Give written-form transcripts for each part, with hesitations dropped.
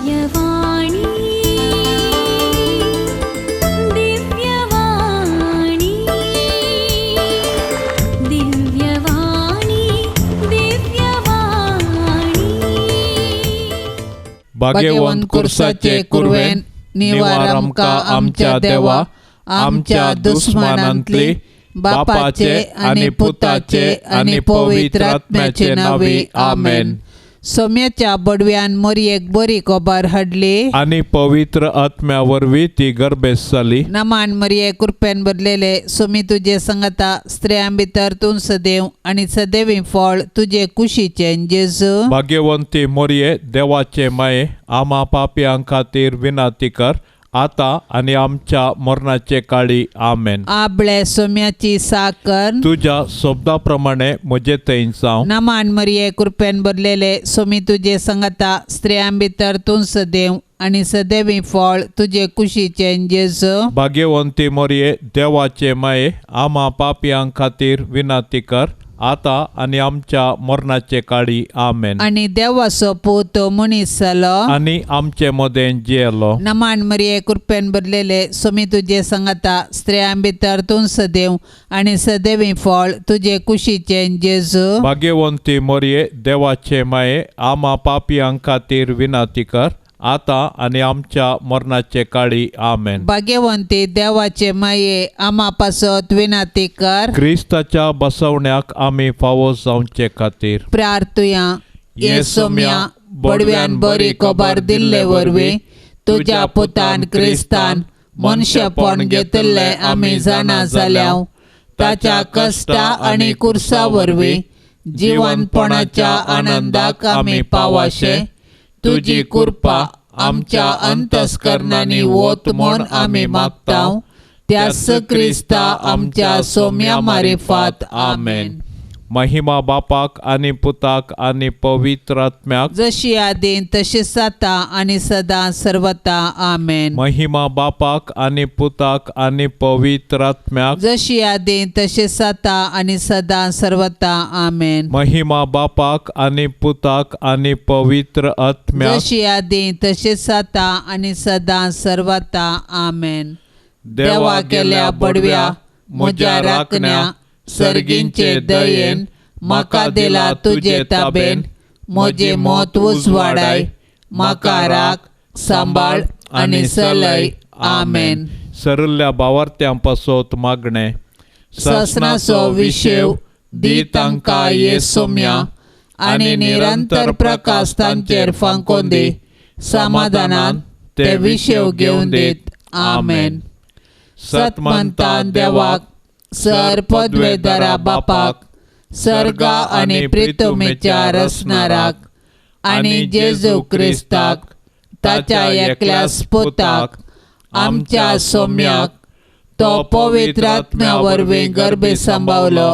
दिव्यवाणी दिव्यवाणी दिव्यवाणी दिव्यवाणी. भाग्यवंत कुर्साचे कुरवेन निवार आमकां आमच्या देवा आमच्या दुस्मानांतली बापाचे आनी पुताचे आनी पवित्र आत्म्याचे नांवी आमेन. सोम्याच्या बडव्यान मोरयेक बरी खबर हाडली आनी पवित्र आत्म्या वरवीं ती गर्भेस्त जाली. नमान मरिये कृपेन भरलेले सोमी तुजे संगता स्त्रियां भितर तूं सदैव आनी सदैवी फळ तुजे कुशीचें जेजू. भाग्यवंती मोरये देवाचे माये आमा पापयां खातीर विनंती कर आता आनी आमच्या मरणाचे काळी आमेन. आबळे सोम्याची साकर तुज्या शब्दा प्रमाणे म्हजे थंय जावं. नमान मरिये कृपेन भरलेले सोमी तुजे संगता स्त्रियां भितर तूं सदैव आनी सदैवी फळ तुजे कुशीचें जेजू. भाग्यवंती मोरये देवाचे माये आमा पापयां खातीर विनंती कर आता आनी आमच्या मरणाचे काळी आमेन. आनी देवाचो पूत मनीस जालो आनी आमचे मदें जियेलो. नमान मरिये कृपेन भरलेले सोमी तुजे संगता स्त्रियां भितर तूं सदैव आनी सदैवी फळ तुजे कुशीचें जेजू. भाग्यवंती मोरये देवाचे माये आमा पापयां खातीर विनंती कर आता आनी आमच्या मरणाचे काळी आमेन. भाग्यवंती देवाचे माये आमा पासत विनंती कर. क्रिस्ताच्या बसवण्याक आमी फावो जावचे खातीर प्रार्थुया. ये सोम्या बडव्यान बरी खबर दिल्ले वरवीं तुज्या पुतान क्रिस्तान मनशेपण घेतिल्लें आमी जाणा जाल्या. ताच्या कश्टा आनी कुर्सा वरवीं जिवनपणाच्या आनंदाक आमी पावाशे. तुजी कृपा आमच्या अंतस्करणांनी वत म्हूण आमी मागता. त्याच क्रिस्ता आमच्या सोम्या मारिफात आमेन. महिमा बापाक आनी पुताक आनी पवित्र आत्म्याक जशी आदीं तशी आतां आनी सदां सर्वता आमेन. महिमा बापाक आनी पुताक आनी पवित्र आत्म्याक जशी आदीं तशी आतां आनी सदां सर्वता आमेन. महिमा बापाक आनी पुताक आनी पवित्र आत्म्याक जशी आदीं तशी आतां आनी सदां सर्वता आमेन. देवा केल्या बडव्या म्हज्या राखण्या सर्गींचे दयेन म्हाका दिला तुजे ताबेन. म्हजें मत उजवाडाय म्हाका राख सांबाळ आनी सलय आमेन. सरिल्ल्या भावार्थ्यां पासत मागणें. ससनाचो विशेव दी तांकां ये सोम्या आनी निरंतर प्रकाश तांचेर फांकोवन दी. समाधानान ते विशेव घेवन दीत आमेन. सतमंतान देवाक सर पदवेदारा बापाक सर्गा आनी प्रितुमेच्या रचणाराक आनी जेजू क्रिस्ताक ताच्या एकल्या पुताक आमच्या सोम्याक तो पवित्र आत्म्या वरवीं गर्भे सांबावलो.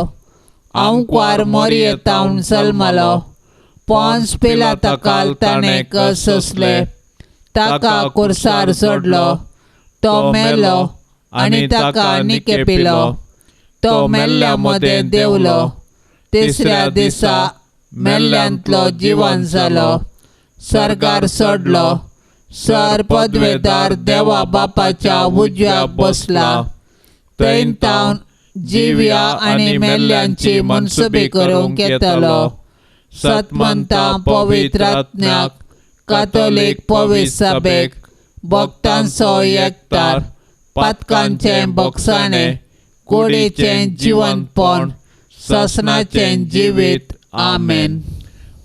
आंकवार मोरये तावन जल्मलो. पोन्स पिलाता ताणें कस सोंसले. ताका कुर्सार सोडलो. तो मेलो आनी ताका निकेपिलो. तो मेल्ल्या मदें देंवलो. तिसऱ्या दिसा मेल्ल्यांतलो जिवन जालो. सर्गार सोडलो. सर पदवेदार देवा बापाच्या उजव्याक बसला. थंय तावन जिव्या आनी मेल्ल्यांची मनसुबी करूंक येतलो. सतमंता पवित्र आत्म्याक कातोलीक पवित्र सभेक भक्तांचो एकतार पातकांचें बोगसाणें कुडीचें जिवनपण ससनाचें जिवीत आमेन.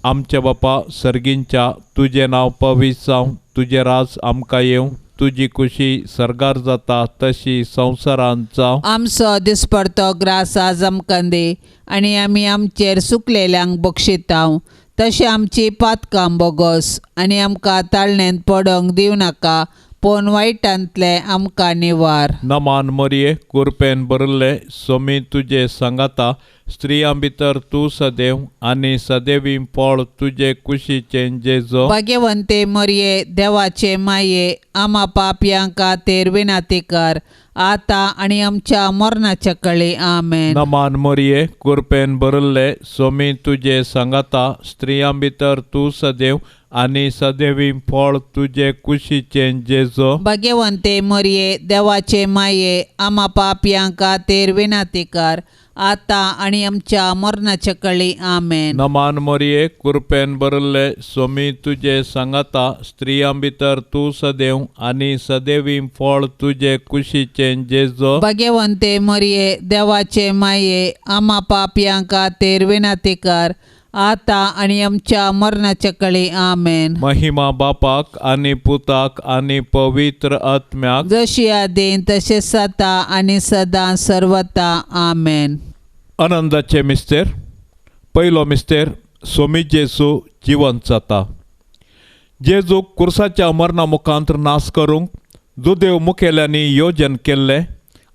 आमच्या बापा सर्गींच्या तुजें नांव पवित्र जावं. तुजें राज आमकां येवं. तुजी खुशी सर्गार जाता तशी संवसारांत जावं. आमचो दिसपडतो ग्रास आज आमकां दी आनी आमी आमचेर सुकलेल्यांक बक्षितांव तशें आमची पातकां बोगस आनी आमकां ताळणेंत पडोंक दिवं नाका पूण वायटांतलें आमकां निवार. नमान मरिये कुरपेन भरिल्लें सोमी तुजे सांगाता. स्त्रियां भितर तूं सदैव आनी सदैवी फळ तुजे कुशीचें जेजो. भाग्यवंते मरिये देवाचे माये आमा पापयां खातीर विनंती कर आतां आनी आमच्या मरणाच्या कळी आमेन. नमान मरिये कुरपेन भरिल्लें सोमी तुजे सांगाता. स्त्रियां भितर तूं सदैव आनी सदैवी फळ तुजे कुशीचें जेजो. भाग्यवंते मरये देवाचे माये आमा पापयां खातीर विनंती कर आतां आनी आमच्या मरणाच्या कळी. आमेन. नमान मरये, कृपेन भरिल्ले, स्वामी तुजे सांगाता, स्त्रियां भितर तूं सदैव आनी सदैवी फळ तुजे कुशीचें जेजो. भाग्यवंते मरये देवाचे माये आमा पापयां खातीर विनंती कर आतां आनी आमच्या मरणाच्या कळी. आमेन. महिमा बापाक आनी पुताक आनी पवित्र आत्म्याक, जशी आदीं तशें सता आनी सदां सर्वता. आमेन. आनंदाचे मिस्तेर. पयलो मिस्तेर, सोमी जेजू जिवंत जाता. जेजूक कुर्साच्या मरणा मुखांत नाश करूंक जुदेव मुखेल्यांनी योजन केल्लें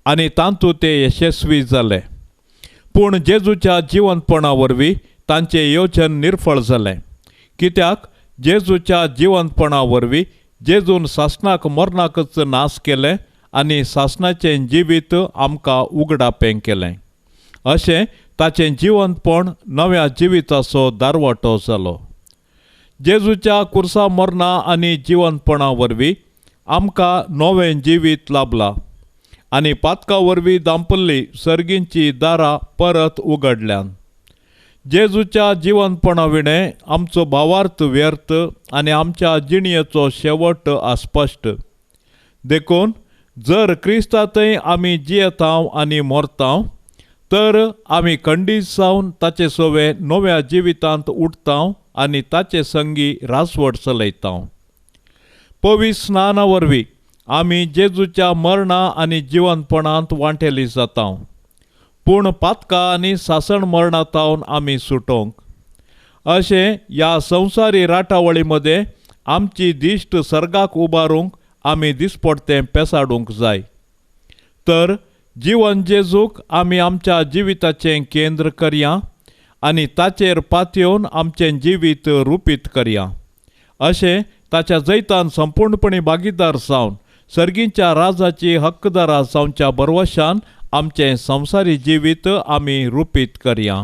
आनी तातूंत ते यशस्वी जाले. पूण जेजूच्या जिवंतपणा वरवीं तांचें योजन निर्फळ जालें, कित्याक जेजूच्या जिवंतपणा वरवीं जेजून सासणाक मरणाकच नाश केलें आनी सासणाचें जिवीत आमकां उगडापें केलें. अशें ताचें जिवंतपण नव्या जिविताचो दारवाटो जालो. जेजूच्या कुर्सा मरणा आनी जिवंतपणा वरवीं आमकां नवें जिवीत लाभलां आनी पातका वरवीं दांपल्ली सर्गींची दारां परत उगडल्यान. जेजूच्या जिवंतपणा विणें आमचो भावार्थ व्यर्थ आनी आमच्या जिणयेचो शेवट अस्पश्ट. देखून जर क्रिस्ता थंय आमी जियेतांव आनी मरतांव तर आमी खंडीत जावन ताचे सोवे नव्या जिवितांत उठतांव आनी ताचे संगी रासवट चलयतांव. पवित्र स्नाना वरवीं आमी जेजूच्या मरणा आनी जिवंतपणांत वांटेली जातांव, पूण पातका आनी सासण मरणा तावन आमी सुटोवंक. अशें ह्या संवसारी राटावळी मदें आमची दिश्ट सर्गाक उबारूंक आमी दिसपडतें पेसाडूंक जाय. तर जिवन जेजूक आमी आमच्या जिविताचें केंद्र करया आनी ताचेर पातयेवन आमचें जिवीत रुपीत करया. अशें ताच्या जैतान संपूर्णपणी भागीदार जावन सर्गीच्या राजाची हक्कदारा जावच्या बरवशान आमचें संवसारी जिवीत आमी रुपीत करया.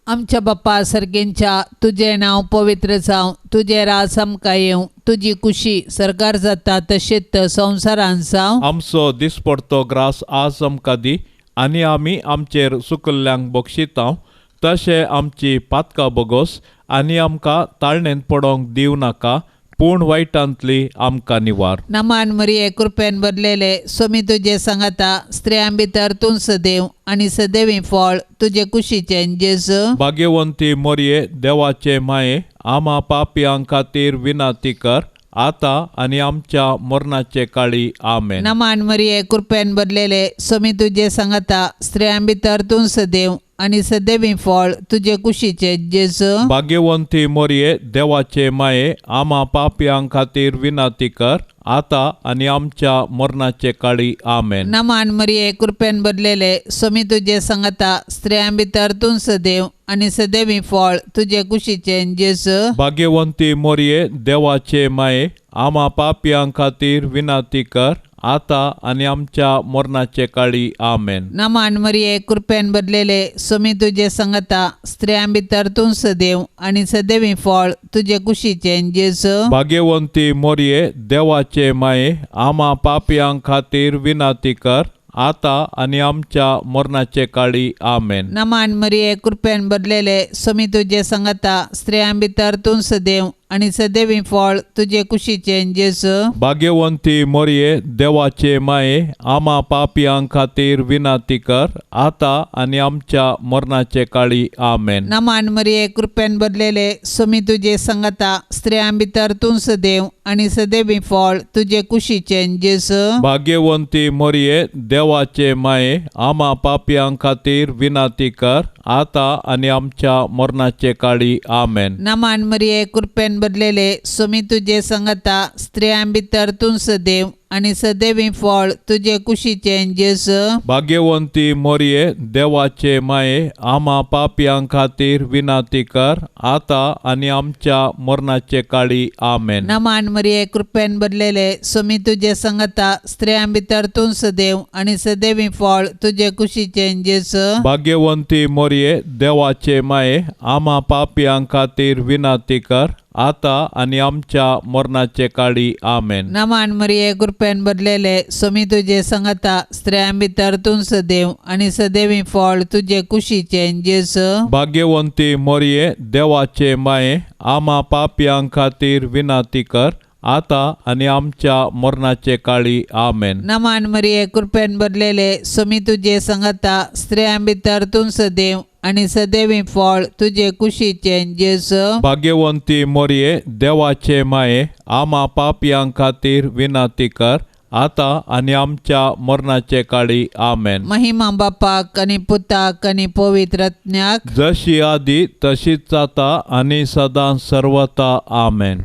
आमच्या बाप्पा सर्गेंच्या तुजें नांव पवित्र जावं, तुजें राज आमकां येवं, तुजी कुशी सरकार जाता तशेंच संवसारांत जावं. आमचो दिसपडतो ग्रास आज आमकां दी आनी आमी आमचेर सुकल्ल्यांक बक्षितांव तशें आमची पातकां बोगोस आनी आमकां ताळणेंत पडोंक दिवं नाका, पूण वायटांतली आमकां निवार. नमान मरिये, कृपेन भरलेले, स्वामी तुजे सांगाता, स्त्रियां भितर तूं सदैव आनी सदैवी फळ तुजे कुशीचें जेजू. भाग्यवंती मरये देवाचे माये आमा पापयां खातीर विनंती कर आतां आनी आमच्या मरणाचे काळी. आमेन. नमान मरिये, कृपेन भरलेले, स्वामी तुजे सांगाता, स्त्रियां भितर तूं सदैव आनी सदैवी फळ तुजे कुशीचें जेजू. भाग्यवंती मरये देवाचे माये आमा पापयां खातीर विनंती कर आतां आनी आमच्या मरणाचे काळी. आमेन. नमान मरिये, कृपेन भरलेले, स्वामी तुजे सांगाता, स्त्रियां भितर तूं सदैव आनी सदैवी फळ तुजे कुशीचें जेजू. भाग्यवंती मरये देवाचे माये आमा पापयां खातीर विनंती कर आतां आनी आमच्या मरणाचे काळी. आमेन. नमान मरिये, कृपेन भरलेले, स्वामी तुजे सांगाता, स्त्रियां भितर तूं सदैव आनी सदैवी फळ तुजे कुशीचें जेजू. भाग्यवंती मरये देवाचे माये आमा पापयां खातीर विनंती कर आतां आनी आमच्या मरणाचे काळी. आमेन. नमान मरिये, कृपेन भरलेले, स्वामी तुजे सांगाता, स्त्रियां भितर तूं सदैव आनी सदैवी फळ तुजे कुशीचें जेजू. भाग्यवंती मरये देवाचे माये आमा पापयां खातीर विनंती कर आतां आनी आमच्या मरणाचे काळी. आमेन. नमान मरिये, कृपेन भरलेले, स्वामी तुजे सांगाता, स्त्रियां भितर तूं सदैव आनी सदैवी फळ तुजे कुशीचें जेजू. भाग्यवंती मरये देवाचे माये आमा पापयां खातीर विनंती कर आतां आनी आमच्या मरणाचे काळी. आमेन. नमान मरिये, कृपेन भरलेले, स्वामी तुजे सांगाता, स्त्रियां भितर तूं सदैव आनी सदैवी फळ तुजे कुशीचें जेजू. भाग्यवंती मोरये देवाचे माये, आमा पापयां खातीर विनंती कर आतां आनी आमच्या मरणाचे काळी. आमेन. नमान मरिये, कृपेन भरलेले, सोमी तुजे संगता, स्त्रियां भितर तूं सदैव आनी सदैवी फळ तुजे कुशीचें जेजू. भाग्यवंती मोरये देवाचे माये, आमा पापयां खातीर विनंती कर आतां आनी आमच्या मरणाचे काळी. आमेन. नमान मरिये, कृपेन भरलेले, सोमी तुजे संगता, स्त्रियां भितर तूं सदैव आनी सदैवी फळ तुजे कुशीचें जेजू. भाग्यवंती मोरये देवाचे माये, आमा पापयां खातीर विनंती कर आतां आनी आमच्या मरणाचे काळी. आमेन. नमान मरिये, कृपेन भरलेले, सोमी तुजे संगता, स्त्रियां भितर तूं सदैव आनी सदैवी फळ तुजे कुशीचें जेजू. भाग्यवंती मोरये देवाचे माये, आमा पापयां खातीर विनंती कर आतां आनी आमच्या मरणाचे काळी. आमेन. महिमा बापाक आनी पुताक आनी पवित्र आत्म्याक, जशी आदी तशीच जाता आनी सदां सर्वता. आमेन.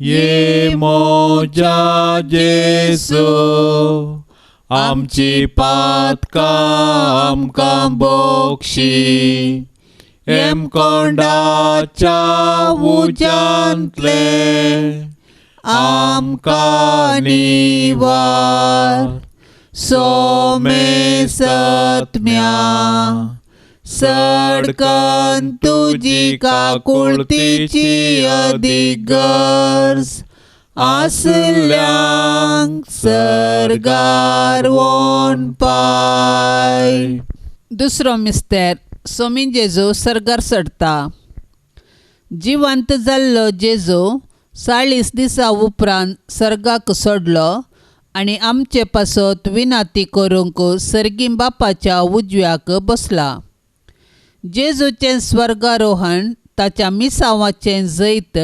ये मोजा जेसू, आमची पातकां आमकां बोक्षी, हेमकोंडाच्या उज्यांतले आमकां निवार. सोमे सत्म्या, सडकन तुजी काकुळतीची अदीक गरज आसल्यांक सर्गार वोन पाय. दुसरो मिस्तेर, सोमी जेजू सर्गार चडटा. जिवंत जाल्लो जेजू 40 दिसां उपरांत सर्गाक सोडलो आनी आमचे पासत विनंती करूंक सर्गी बापाच्या उजव्याक बसला. जेजूचें स्वर्गारोहण ताच्या मिसांवाचें जैत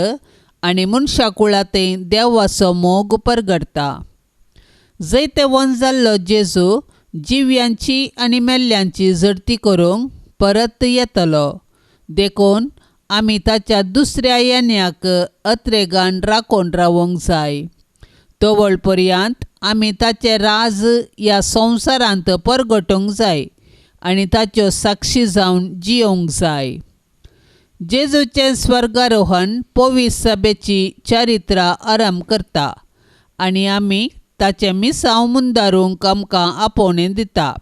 आनी मनशाकुळांतय देवाचो मोग परगडटा. जैतवंत जाल्लो जेजू जिव्यांची आनी मेल्ल्यांची झडती करूंक परत येतलो, देखून आमी ताच्या दुसऱ्या येण्याक अत्रेगान राखून रावंक जाय. तवळ पर्यंत आमी ताचें राज ह्या संवसारांत परगटूंक जाय आनी ताच्यो साक्षी जावन जियोंक जाय. जेजूचें स्वर्गारोहण पवित्र सभेची चारित्रा आराम करता आनी आमी ताचें मिसांव मुंदारूंक आमकां आपोवणें दिता.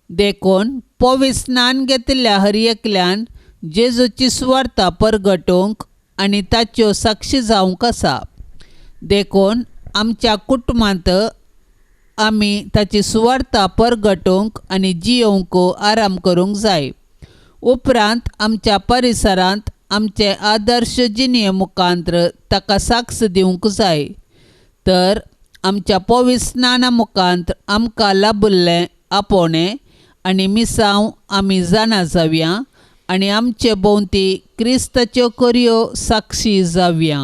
देखून पवित्र स्नान घेतिल्ल्या हर एकल्यान जेजूची सुवार्ता परगटूंक आनी ताच्यो साक्षी जावंक आसा. देखून आमच्या कुटुंबांत आमी ताची सुवार्ता परगटूंक आनी जियोवंक आराम करूंक जाय. उपरांत आमच्या परिसरांत आमचे आदर्श जिणे मुखांत्र ताका साक्ष दिवंक जाय. तर आमच्या पवित्र स्नाना मुखांत आमकां लाभिल्लें आपोवणें आनी मिसांव आमी जाणा जावया आनी आमचे भोंवती क्रिस्ताच्यो करयो साक्षी जावया.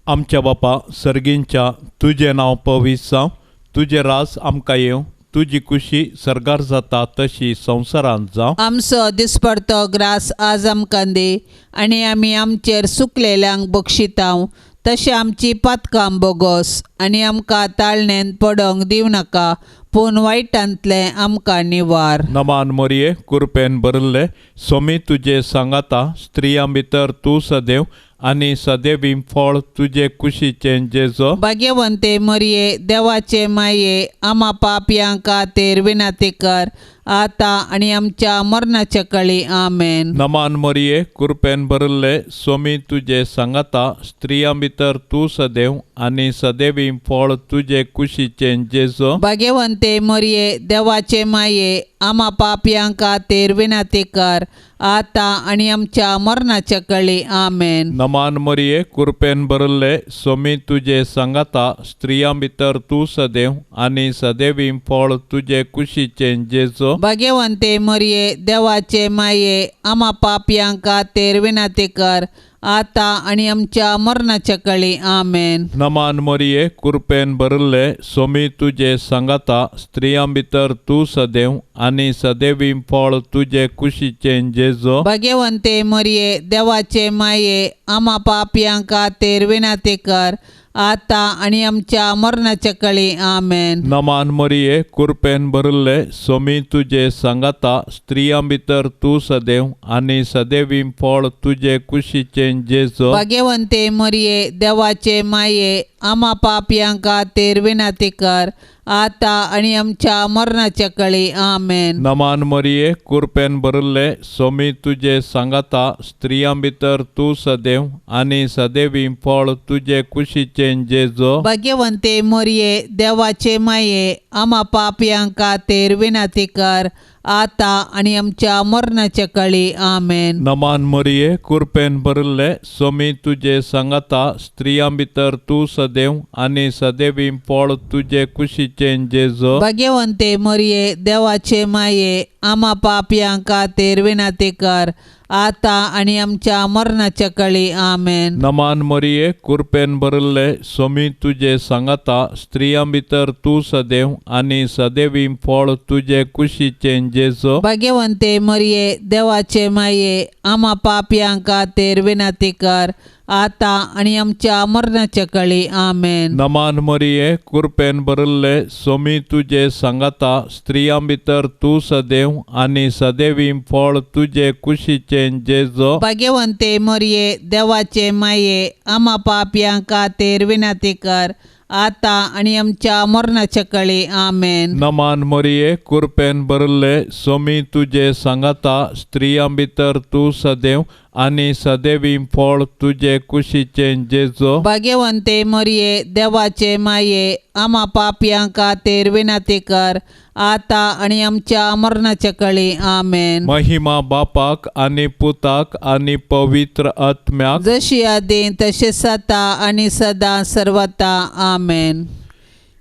आमच्या बापा सर्गींच्या, तुजें नांव पवित्र जावं, तुजें राज आमकां येवं, तुजी कुशी सर्गार जाता तशी संवसारांत जावं. आमचो दिसपडतो ग्रास आज आमकां दी आनी आमी आमचेर सुकलेल्यांक बक्षितांव तशें आमची पातकां बोगोस आनी आमकां ताळणेन पडोंक दिवं नाका, पूण वायटांतलें आमकां निवार. नमान मोरये, कुरपेन भरिल्ले, सोमी तुजे सांगाता, स्त्रियां भितर तूं सदैव आनी सदैवी फळ तुजे कुशीचें जेजो. भाग्यवंते मरिये, देवाचे माये, आमा पापयां खातीर विनंती कर आतां आनी आमच्या मरणाच्या काळी. आमेन. नमान मरिये, कुरपेन भरिल्ले, सोमी तुजे सांगाता, स्त्रियां भितर तूं सदैव आनी सदैवी फळ तुजे कुशीचें जेजो. भाग्यवंते मरिये, देवाचे माये, आमा पापयां खातीर विनंती कर आतां आनी आमच्या मरणाच्या काळी. आमेन. नमान मरिये, कुरपेन भरिल्ले, सोमी तुजे सांगाता, स्त्रियां भितर तूं सदैव आनी सदैवी फळ तुजे कुशीचें जेजो. भाग्यवंते मरिये, देवाचे माये, आमा पापयां खातीर विनंती कर आतां आनी आमच्या मरणाच्या काळी. आमेन. नमान मरिये, कुरपेन भरिल्ले, सोमी तुजे सांगाता, स्त्रियां भितर तूं सदैव आनी सदैवी फळ तुजे कुशीचें जेजो. भाग्यवंते मरिये, देवाचे माये, आमा पापयां खातीर विनंती कर आतां आनी आमच्या मरणाच्या कळी. आमेन. नमान मरिये, कुरपेन भरिल्ले, सोमी तुजे सांगाता, स्त्रियां भितर तूं सदैव आनी सदैवी फळ तुजे कुशीचें जेजो. भाग्यवंते मरिये, देवाचे माये, आमा पापयां खातीर विनंती कर, आतां आनी आमच्या मरणाच्या कळी. आमेन. नमान मरिये, कुरपेन भरिल्ले, सोमी तुजे सांगाता, स्त्रियां भितर तूं सदैव आनी सदैवी फळ तुजे कुशीचें जेजो. भाग्यवंते मरिये, देवाचे माये, आमा पापयां खातीर विनंती कर, आतां आनी आमच्या मरणाच्या कळी. आमेन. नमान मरिये, कुरपेन भरिल्ले, सोमी तुजे सांगाता, स्त्रियां भितर तूं सदैव आनी सदैवी फळ तुजे कुशीचें जेजो. भाग्यवंते मरिये, देवाचे माये, आमा पापयां खातीर विनंती कर, आतां आनी आमच्या मरणाच्या कळी. आमेन. नमान मरिये, कुरपेन भरिल्ले, सोमी तुजे सांगाता, स्त्रियां भितर तूं सदैव आनी सदैवी फळ तुजे कुशीचें जेजो. भाग्यवंते मरिये, देवाचे माये, आमा पापयां खातीर विनंती कर, आतां आनी आमच्या मरणाच्या कळी. आमेन. नमान मरिये, कुरपेन भरिल्ले, सोमी तुजे सांगाता, स्त्रियां भितर तूं सदैव आनी सदैवी फळ तुजे कुशीचें जेजो. भाग्यवंते मरिये, देवाचे माये, आमा पापयां खातीर विनंती कर, आतां आनी आमच्या मरणाच्या कळी. आमेन. नमान मरिये, कुरपेन भरिल्ले, सोमी तुजे सांगाता, स्त्रियां भितर तूं सदैव आनी सदैवी फळ तुजे कुशीचें जेजो. भाग्यवंते मरिये, देवाचे माये, आमा पापयां खातीर विनंती कर, आतां आनी आमच्या मरणाच्या कळी. आमेन. महिमा बापाक आनी पुताक आनी पवित्र आत्म्याक, जशी आदी तशें सता आनी सदां सर्वता. आमेन.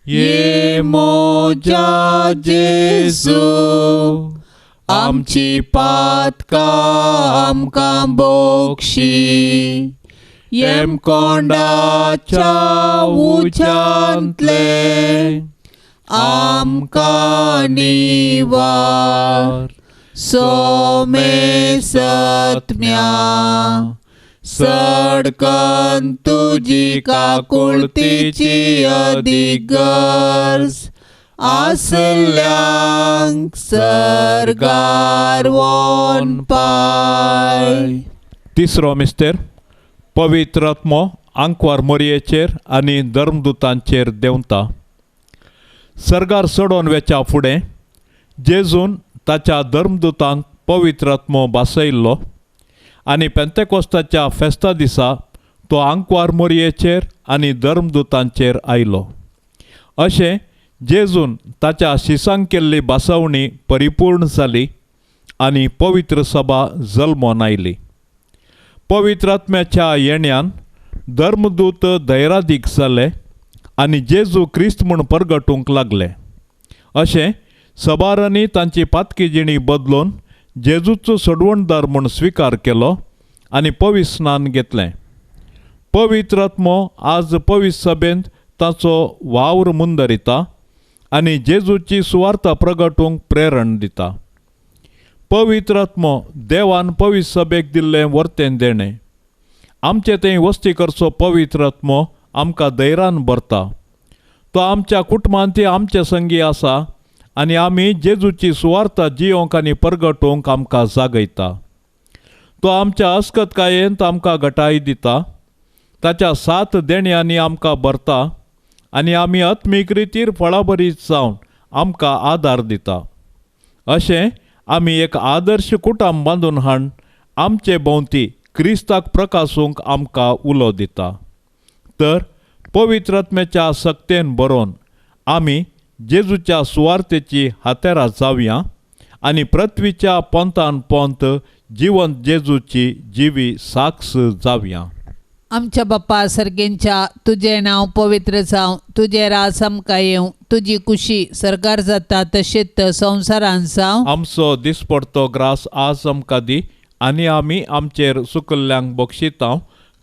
ये मोजा जेजू, आमची पातकां आमकां बोक्षी, येमकोंडाच्या उज्यांतले आमकां निवार, सोमे सत्म्या सडकन तुजी काकुळतीची अदीक गरज आसल्यांक सर्गार वोन पाय. तिसरो मिस्तेर, पवित्र आत्मो आंकवार मोरयेचेर आनी धर्मदुतांचेर देंवता. सर्गार चडोवन वेच्या फुडें जेजून ताच्या धर्मदुतांक पवित्र आत्मो भासयल्लो आनी पेंतेकोस्ताच्या फेस्ता दिसा तो आंकवार मोरयेचेर आनी धर्मदुतांचेर आयलो. अशें जेजून ताच्या शिसांक केल्ली भासवणी परिपूर्ण जाली आनी पवित्र सभा जल्मोन आयली. पवित्र आत्म्याच्या येण्यान धर्मदूत धैरादीक जाले आनी जेजू क्रिस्त म्हूण परगटूंक लागले. अशें सबारांनी तांची पातकी जिणी बदलून जेजूचो सोडवणदार म्हूण स्विकार केलो आनी पवित्र स्नान घेतलें. पवित्र आत्मो आज पवित्र सभेंत ताचो वावर मुंदरिता आनी जेजूची सुवार्ता प्रगटूंक प्रेरण दिता. पवित्र आत्मो देवान पवित्र सभेक दिल्लें वर्तेन देणें. आमचे थंय वस्ती करचो पवित्र आत्मो आमकां धैर्यान भरता. तो आमच्या कुटुंबांत आमचे संगी आसा आनी आमी जेजूची सुवार्ता जियोंक आनी परगटूंक आमकां जागयता. तो आमच्या अस्कतकायेंत आमकां घटाय दिता. ताच्या सात देण्यांनी आमकां भरता आनी आमी आत्मीक रितीर फळाभरीत जावन आमकां आदार दिता. अशें आमी एक आदर्श कुटुंब बांदून हाडून आमचे भोंवती क्रिस्ताक प्रकासूंक आमकां उलो दिता. तर पवित्र आत्म्याच्या सक्तेन बरोवन आमी जेजूच्या सुवार्तेची हातेरां जावया आनी पृथ्वीच्या पोंतान पोंत जिवंत जेजूची जिवी साक्ष जावया. आमच्या बाप्पा सर्गेंच्या, तुजें नांव पवित्र जावं, तुजें राज आमकां येवं, तुजी कुशी सरकार जाता तशेंच संवसारांत जावं. आमचो दिसपडतो ग्रास आज आमकां दी आनी आमी आमचेर सुकल्ल्यांक बक्षितां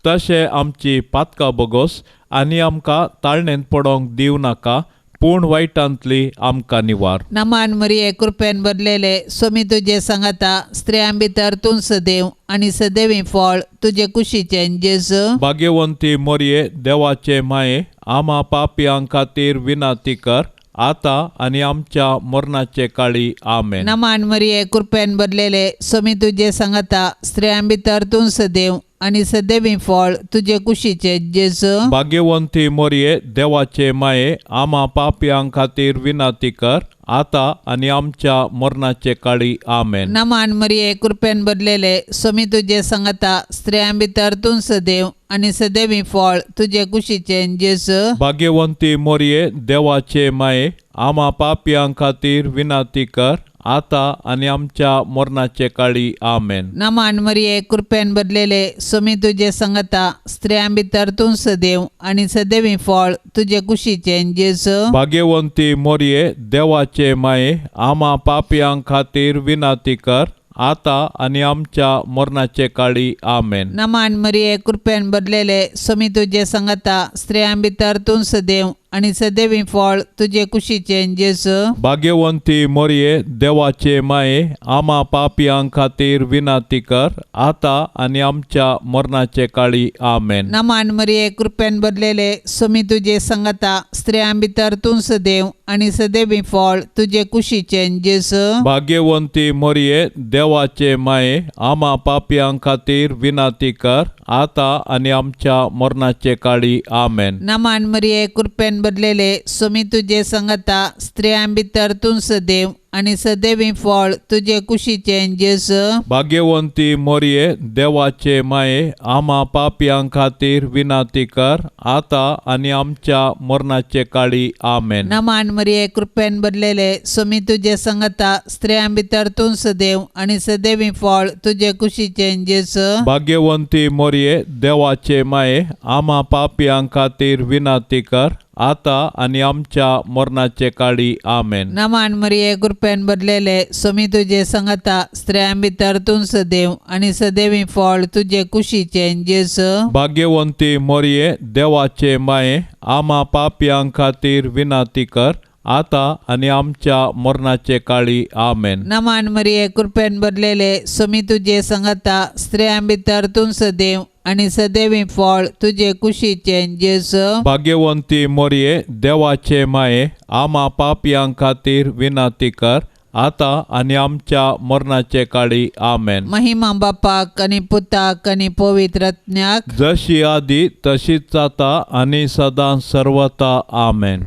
तशें आमची पातकां बोगोस आनी आमकां ताळणेंत पडोंक दिवं नाका, पूण वायटांतली आमकां निवार. नमान मरिये, कृपेन भरलेले, सोमी तुजे सांगाता, स्त्रियां भितर तूं सदैव आनी सदैवी फळ तुजे कुशीचें जेजू. भाग्यवंती मोरये, देवाचे माये, आमा पापयां खातीर विनंती कर, आतां आनी आमच्या मरणाचे काळी. आमेन. नमान मरिये, कृपेन भरलेले, सोमी तुजे सांगाता, स्त्रियां भितर तूं सदैव आनी सदैवी फळ तुजे कुशीचें जेजू. भाग्यवंती मोरये, देवाचे माये, आमा पापयां खातीर विनंती कर, आतां आनी आमच्या मरणाचे काळी. आमेन. नमान मरिये, कृपेन भरलेले, सोमी तुजे सांगाता, स्त्रियां भितर तूं सदैव आनी सदैवी फळ तुजे कुशीचें जेजू. भाग्यवंती मोरये, देवाचे माये, आमा पापयां खातीर विनंती कर, आतां आनी आमच्या मरणाचे काळी. आमेन. नमान मरिये, कृपेन भरलेले, सोमी तुजे सांगाता, स्त्रियां भितर तूं सदैव आनी सदैवी फळ तुजे कुशीचें जेजू. भाग्यवंती मोरये, देवाचे माये, आमा पापयां खातीर विनंती कर, आतां आनी आमच्या मरणाचे काळी. आमेन. नमान मरिये, कृपेन भरलेले, सोमी तुजे सांगाता, स्त्रियां भितर तूं सदैव आनी सदैवी फळ तुजे कुशीचें जेजू. भाग्यवंती मोरये, देवाचे माये, आमा पापयां खातीर विनंती कर, आतां आनी आमच्या मरणाचे काळी. आमेन. नमान मरिये, कृपेन भरलेले, सोमी तुजे सांगाता, स्त्रियां भितर तूं सदैव आनी सदैवी फळ तुजे कुशीचें जेजू. भाग्यवंती मोरये, देवाचे माये, आमा पापयां खातीर विनंती कर, आतां आनी आमच्या मरणाचे काळी. आमेन. नमान मरिये, कृपेन भरलेले, सोमी तुजे सांगाता, स्त्रियां भितर तूं सदैव आनी सदैवी फळ तुजे कुशीचें जेजू. भाग्यवंती मोरये, देवाचे माये, आमा पापयां खातीर विनंती कर, आतां आनी आमच्या मरणाचे काळी. आमेन. नमान मरिये, कृपेन भरलेले, सोमी तुजे सांगाता, स्त्रियां भितर तूं सदैव आनी सदैवी फळ तुजे कुशीचें जेजू. भाग्यवंती मोरये, देवाचे माये, आमा पापयां खातीर विनंती कर, आतां आनी आमच्या मरणाचे काळी. आमेन. नमान मरिये, कृपेन भरलेले, सोमी तुजे सांगाता, स्त्रियां भितर तूं सदैव आनी सदैवी फळ तुजे कुशीचें जेजू. भाग्यवंती मोरये, देवाचे माये, आमा पापयां खातीर विनंती कर, आतां आनी आमच्या मरणाचे काळी. आमेन. नमान मरिये, कृपेन भरलेले, सोमी तुजे सांगाता, स्त्रियां भितर तूं सदैव आनी सदैवी फळ तुजे कुशीचें जेजू. भाग्यवंती मोरये, देवाचे माये, आमा पापयां खातीर विनंती कर, आतां आनी आमच्या मरणाचे काळी. आमेन. महिमा बापाक आनी पुताक आनी पवित्र आत्म्याक, जशी आदी तशीच आतां आनी सदां सर्वता. आमेन.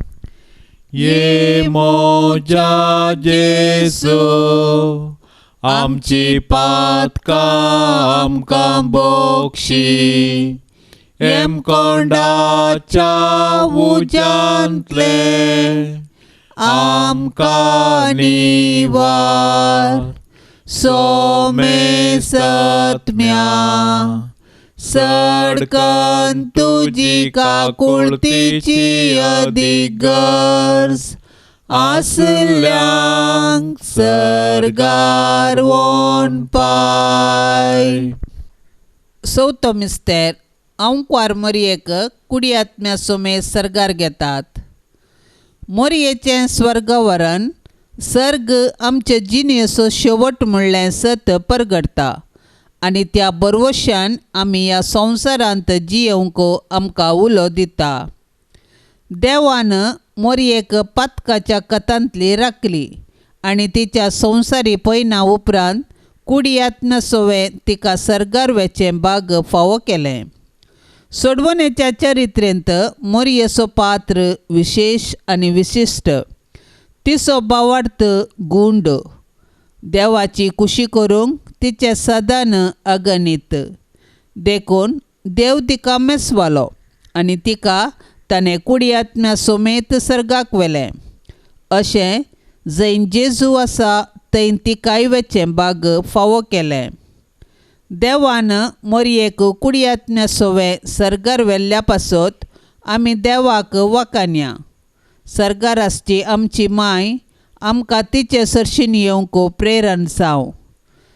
ये मोजा जेसू, आमची पातकां आमकां बोक्षी, हेमकोंडाच्या उज्यांतले आमकां निवार, सोमे सत्म्या सडकन तुजी काकुळतीची अदीक गरज आसल्यांक सर्गार वोन पाय. चवथो मिस्तेर, अंकवार मोरयेक कुडी आत्म्या सोमे सर्गार घेतात. मोरयेचें स्वर्गवरण सर्ग आमचे जिणेचो शेवट म्हणलें सत परगडटा आनी त्या बरवशान आमी ह्या संवसारांत जियेवंक आमकां उलो दिता. देवान मोरयेक पातकाच्या कथांतली राखली आनी तिच्या संवसारी पयना उपरांत कुडी आत्म्या सोवें तिका सर्गार वेचें बाग फावो केलें. सोडवणेच्या चरित्रेंत मोरयेचो पात्र विशेश आनी विशिश्ट, तिचो भावार्थ गुंड, देवाची कुशी करूंक तिचें सदान अगणीत, देखून देव तिका मेसवालो आनी तिका ताणें कुडी आत्म्या सोमेत सर्गाक व्हेलें. अशें जंय जेजू आसा थंय तिकाय वेचें बाग फावो केलें. देवान मोरयेक कुडी आत्म्या सोवें सर्गार व्हेल्ल्या पासत आमी देवाक वाखाणया. सर्गार आसची आमची माय आमकां तिचे सरशीन येवंक प्रेरण जावं.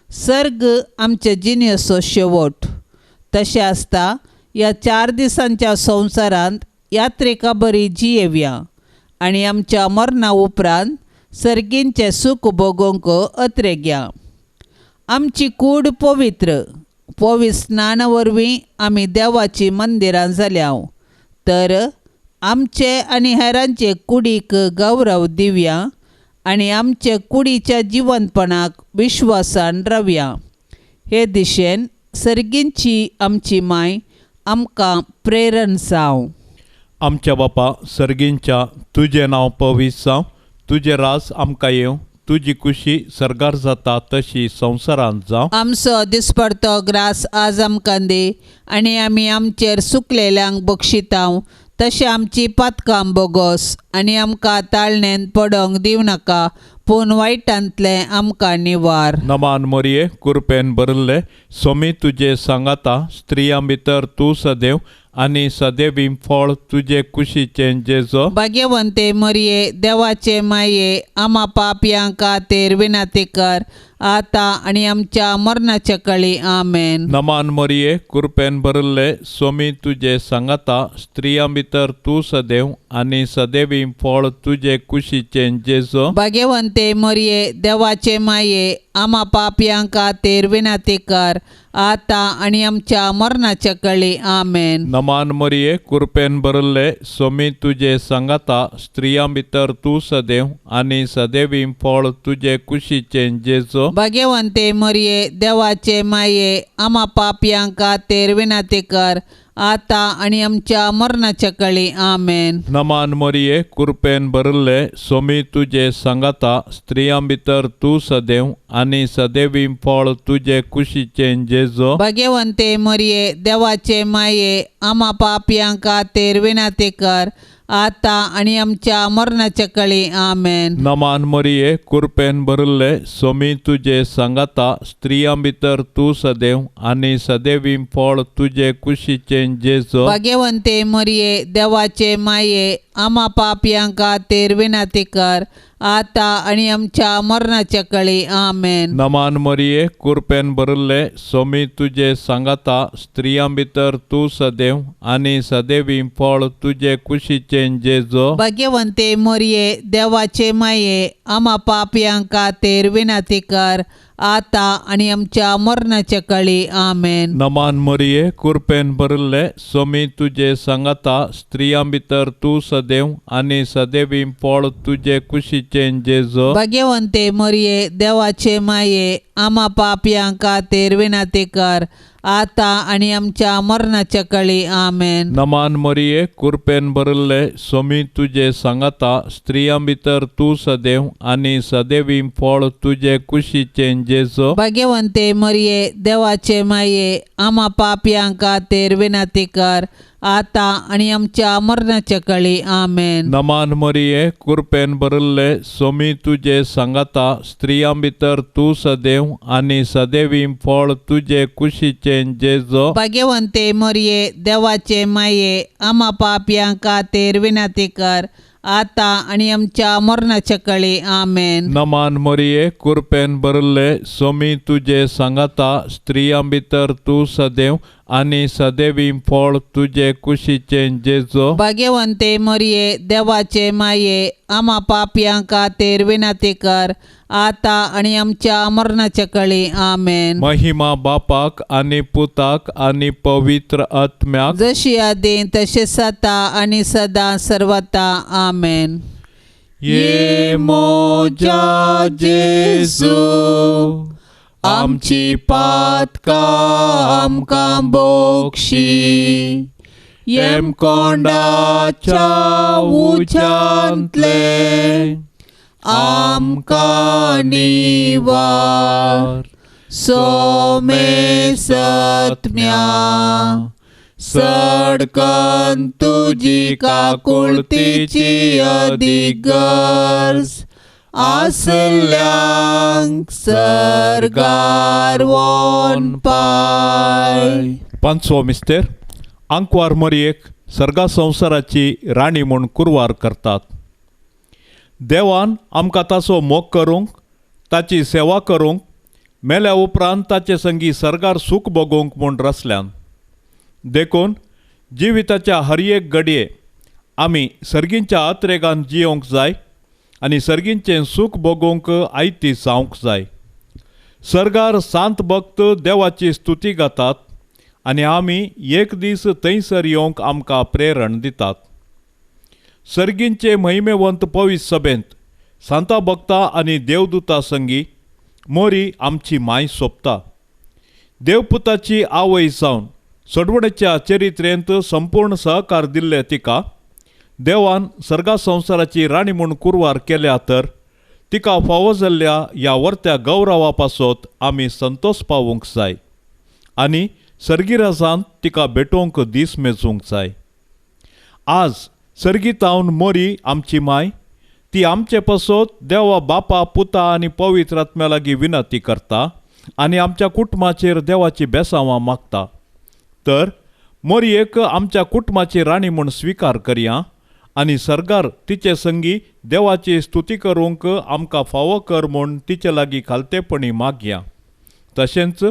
सर्ग आमचे जिणेचो शेवट. तशें आसता ह्या 4 दिसांच्या संवसारांत यात्रेका बरी जियेवया आनी आमच्या मरणा उपरांत सर्गींचें सूख भोगोवंक अत्रेग्या. आमची कूड पवित्र पवित्र स्नाना वरवीं आमी देवाची मंदिरां जाल्या तर आमचे आनी हेरांचे कुडीक गौरव दिवया आनी आमचे कुडीच्या जिवंतपणाक विश्वासान रावया. हे दिशेन सर्गींची आमची माय आमकां प्रेरण जावं. आमच्या बापा सर्गींच्या, तुजें नांव पवित्र जावं, तुजें राज आमकां येवं, तुजी कुशी सर्गार जाता तशी संवसारांत जावं. आमचो दिसपडतो ग्रास आज आमकां दी आनी आमी आमचेर सुकलेल्यांक बक्षितांव तशें आमची पातकां बोगोस आनी आमकां ताळणेन पडोंक दिवं नाका पूण वायटांतलें आमकां निवार. नमान मोरये, कुरपेन भरिल्ले, सोमी तुजे सांगाता, स्त्रियां भितर तूं सदैव आनी सदैवी फळ तुजे कुशीचें जेजो. भाग्यवंते मरये, देवाचे माये, आमा पापयां खातीर विनंती कर आतां आनी आमच्या मरणाच्या कळी. आमेन. नमान मोरये, कुरपेन भरिल्ले, सोमी तुजे सांगाता, स्त्रियां भितर तूं सदैव आनी सदैवी फळ तुजे कुशीचें जेजो. भाग्यवंते मरये, देवाचे माये, आमा पापयां खातीर विनंती कर आतां आनी आमच्या मरणाच्या कळी. आमेन. नमान मोरये, कुरपेन भरिल्ले, सोमी तुजे सांगाता, स्त्रियां भितर तूं सदैव आनी सदैवी फळ तुजे कुशीचें जेजो. भाग्यवंते मरये, देवाचे माये, आमा पापयां खातीर विनंती कर आतां आनी आमच्या मरणाच्या कळी. आमेन. नमान मोरये, कुरपेन भरिल्ले, सोमी तुजे सांगाता, स्त्रियां भितर तूं सदैव आनी सदैवी फळ तुजे कुशीचें जेजो. भाग्यवंते मरये, देवाचे माये, आमा पापयां खातीर विनंती कर आतां आनी आमच्या मरणाच्या कळी. आमेन. नमान मोरये, कुरपेन भरिल्ले, सोमी तुजे सांगाता, स्त्रियां भितर तूं सदैव आनी सदैवी फळ तुजे कुशीचें जेजो. भाग्यवंते मरये, देवाचे माये, आमा पापयां खातीर विनंती कर आतां आनी आमच्या मरणाच्या कळी. आमेन. नमान मोरये, कुरपेन भरिल्ले, सोमी तुजे सांगाता, स्त्रियां भितर तूं सदैव आनी सदैवी फळ तुजे कुशीचें जेजो. भाग्यवंते मरये, देवाचे माये, आमा पापयां खातीर विनंती कर आतां आनी आमच्या मरणाच्या कळी. आमेन. नमान मोरये, कुरपेन भरिल्ले, सोमी तुजे सांगाता, स्त्रियां भितर तूं सदैव आनी सदैवी फळ तुजे कुशीचें जेजो. भाग्यवंते मरये, देवाचे माये, आमा पापयां खातीर विनंती कर आतां आनी आमच्या मरणाच्या कळी. आमेन. नमान मोरये, कुरपेन भरिल्ले, सोमी तुजे सांगाता, स्त्रियां भितर तूं सदैव आनी सदैवी फळ तुजे कुशीचें जेजो. भाग्यवंते मरये, देवाचे माये, आमा पापयां खातीर विनंती कर आतां आनी आमच्या मरणाच्या कळी. आमेन. नमान मोरये, कुरपेन भरिल्ले, सोमी तुजे सांगाता, स्त्रियां भितर तूं सदैव आनी सदैवी फळ तुजे कुशीचें जेजो. भाग्यवंते मरये, देवाचे माये, आमा पापयां खातीर विनंती कर आतां आनी आमच्या मरणाच्या कळी. आमेन. नमान मोरये, कुरपेन भरिल्ले, सोमी तुजे सांगाता, स्त्रियां भितर तूं सदैव आनी सदैवी फळ तुजे कुशीचें जेजो. भाग्यवंते मरये, देवाचे माये, आमा पापयां खातीर विनंती कर आतां आनी आमच्या मरणाच्या कळी. आमेन. महिमा बापाक आनी पुताक आनी पवित्र आत्म्याक, जशी आदी तशें सता आनी सदां सर्वता. आमेन. ये मोजा जेजू, आमची पातकां आमकां बोक्षी, येमकोंडाच्या उज्यांतले आमकां निवार, सोमे सत्म्या सडकन तुजी काकुळतीची अदीक गरज आसल्यांक सर्गार वोन पाय. पांचवो मिस्तेर, आंकवार मरयेक सर्गा संवसाराची राणी म्हूण कुरवार करतात. देवान आमकां ताचो मोग करूंक, ताची सेवा करूंक, मेल्या उपरांत ताचे संगी सर्गार सूख भोगोवंक म्हूण रचल्यान. देखून जिविताच्या हर एक घडये आमी सर्गींच्या अत्रेगान जियोंक जाय आनी सर्गींचें सूख भोगोवंक आयती जावंक जाय. सर्गार सांत भक्त देवाची स्तुती गातात आनी आमी एक दीस थंयसर येवंक आमकां प्रेरण दितात. सर्गींचे महिमेवंत पवित्र सभेंत सांता भक्ता आनी देवदूता संगी मोरी आमची माय सोबता. देवपुताची आवय जावन सोडवणेच्या चरित्रेंत संपूर्ण सहकार दिल्ले तिका देवान सर्गा संवसाराची राणी म्हूण कुरवार केल्या तर तिका फावो जाल्ल्या ह्या वर्त्या गौरवा पासत आमी संतोष पावूंक जाय आनी सर्गीराजांत तिका भेटोवंक दीस मेजूंक जाय. आज सर्गीतावन मोरी आमची माय ती आमचे पासत देवा बापा पुता आनी पवित्र आत्म्या लागीं विनंती करता आनी आमच्या कुटुंबाचेर देवाची बेसांवां मागता. तर मोरयेक आमच्या कुटुंबाची राणी म्हूण स्विकार करया आनी सर्गार तिचे संगी देवाची स्तुती करूंक आमकां फावो कर म्हूण तिचे लागीं खालतेपणी मागया. तशेंच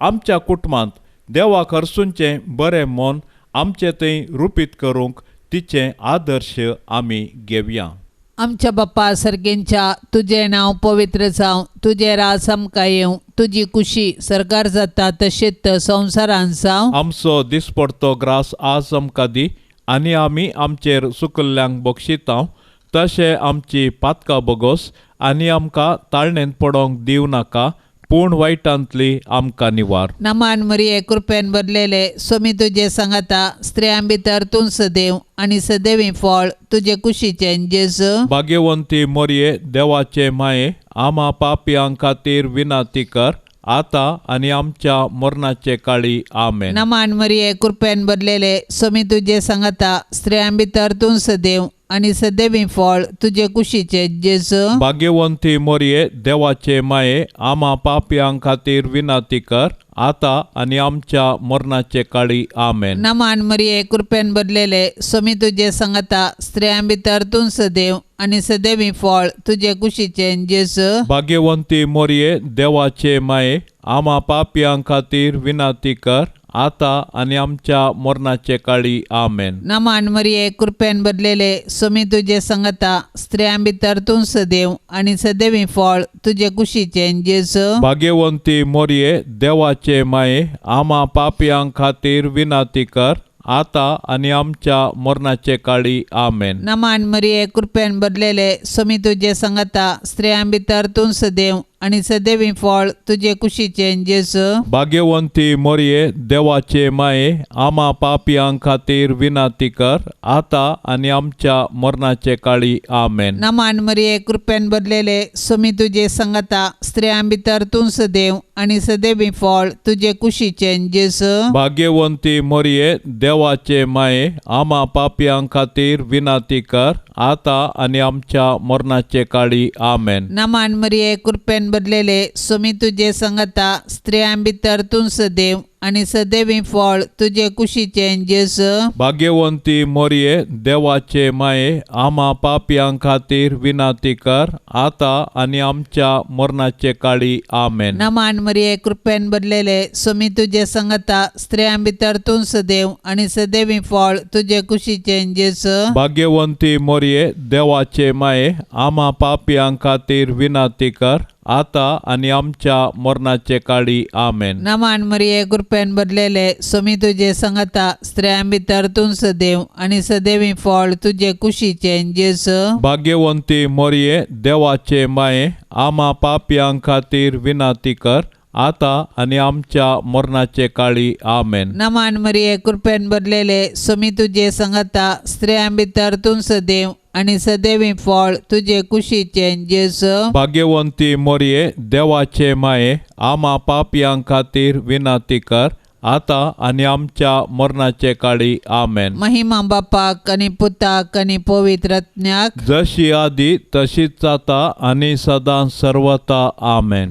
आमच्या कुटुंबांत देवाक हरसूंचें बरें मन आमचें थंय रुपीत करूंक तिचें आदर्श आमी घेवया. आमच्या बाप्पा सर्गेंच्या तुजें नांव पवित्र जावं, तुजें राज आमकां येवं, तुजी कुशी सरकार जाता तशेंच संवसारांत जावं. आमचो दिसपडतो ग्रास आज आमकां दी आनी आमी आमचेर सुकल्ल्यांक बक्षितांव तशें आमची पातकां बोगोस आनी आमकां ताळणेंत पडोंक दिवं नाका पूण वायटांतली आमकां निवार. नमान मरिये कृपेन भरलेले स्वामी तुजे सांगाता, स्त्रियां भितर तूं सदैव आनी सदैवी फळ तुजे कुशीचें जेजू. भाग्यवंती मोरये देवाचे माये आमा पापयां खातीर विनंती कर आतां आनी आमच्या मरणाचे काळी. आमेन. नमान मरिये कृपेन भरलेले स्वामी तुजे सांगाता, स्त्रियां भितर तूं सदैव आनी सदैवी फळ तुजे कुशीचें जेजू. भाग्यवंती मोरये देवाचे माये आमा पापयां खातीर विनंती कर आतां आनी आमच्या मरणाचे काळी. आमेन. नमान मरिये कृपेन भरलेले स्वामी तुजे सांगाता, स्त्रियां भितर तूं सदैव आनी सदैवी फळ तुजे कुशीचें जेजू. भाग्यवंती मोरये देवाचे माये आमा पापयां खातीर विनंती कर आतां आनी आमच्या मरणाचे काळी. आमेन. नमान मरिये कृपेन भरलेले स्वामी तुजे सांगाता, स्त्रियां भितर तूं सदैव आनी सदैवी फळ तुजे कुशीचें जेजू. भाग्यवंती मोरये देवाचे माये आमा पापयां खातीर विनंती कर आतां आनी आमच्या मरणाचे काळी. आमेन. नमान मरिये कृपेन भरलेले स्वामी तुजे सांगाता, स्त्रियां भितर तूं सदैव आनी सदैवी फळ तुजे कुशीचें जेजू. भाग्यवंती मोरये देवाचे माये आमा पापयां खातीर विनंती कर आतां आनी आमच्या मरणाचे काळी. आमेन. नमान मरिये कृपेन भरलेले स्वामी तुजे सांगाता, स्त्रियां भितर तूं सदैव आनी सदैवी फळ तुजे कुशीचें जेजू. भाग्यवंती मोरये देवाचे माये आमा पापयां खातीर विनंती कर आतां आनी आमच्या मरणाचे काळी. आमेन. नमान मरिये कृपेन भरलेले स्वामी तुजे सांगाता, स्त्रियां भितर तूं सदैव आनी सदैवी फळ तुजे कुशीचें जेजू. भाग्यवंती मोरये देवाचे माये आमा पापयां खातीर विनंती कर आतां आनी आमच्या मरणाचे काळी. आमेन. नमान मरिये कृपेन भरलेले स्वामी तुजे सांगाता, स्त्रियां भितर तूं सदैव आनी सदैवी फळ तुजे कुशीचें जेजू. भाग्यवंती मोरये देवाचे माये आमा पापयां खातीर विनंती कर आतां आनी आमच्या मरणाचे काळी. आमेन. नमान मरिये कृपेन भरलेले स्वामी तुजे सांगाता, स्त्रियां भितर तूं सदैव आनी सदैवी फळ तुजे कुशीचें जेजू. भाग्यवंती मोरये देवाचे माये आमा पापयां खातीर विनंती कर आतां आनी आमच्या मरणाचे काळी. आमेन. नमान मरिये कृपेन भरलेले स्वामी तुजे सांगाता, स्त्रियां भितर तूं सदैव आनी सदैवी फळ तुजे कुशीचें जेजू. भाग्यवंती मोरये देवाचे माये आमा पापयां खातीर विनंती कर आतां आनी आमच्या मरणाचे काळी. आमेन. महिमा बापाक आनी पुताक आनी पवित्र आत्म्याक, जशी आदी तशीच जाता आनी सदां सर्वता. आमेन.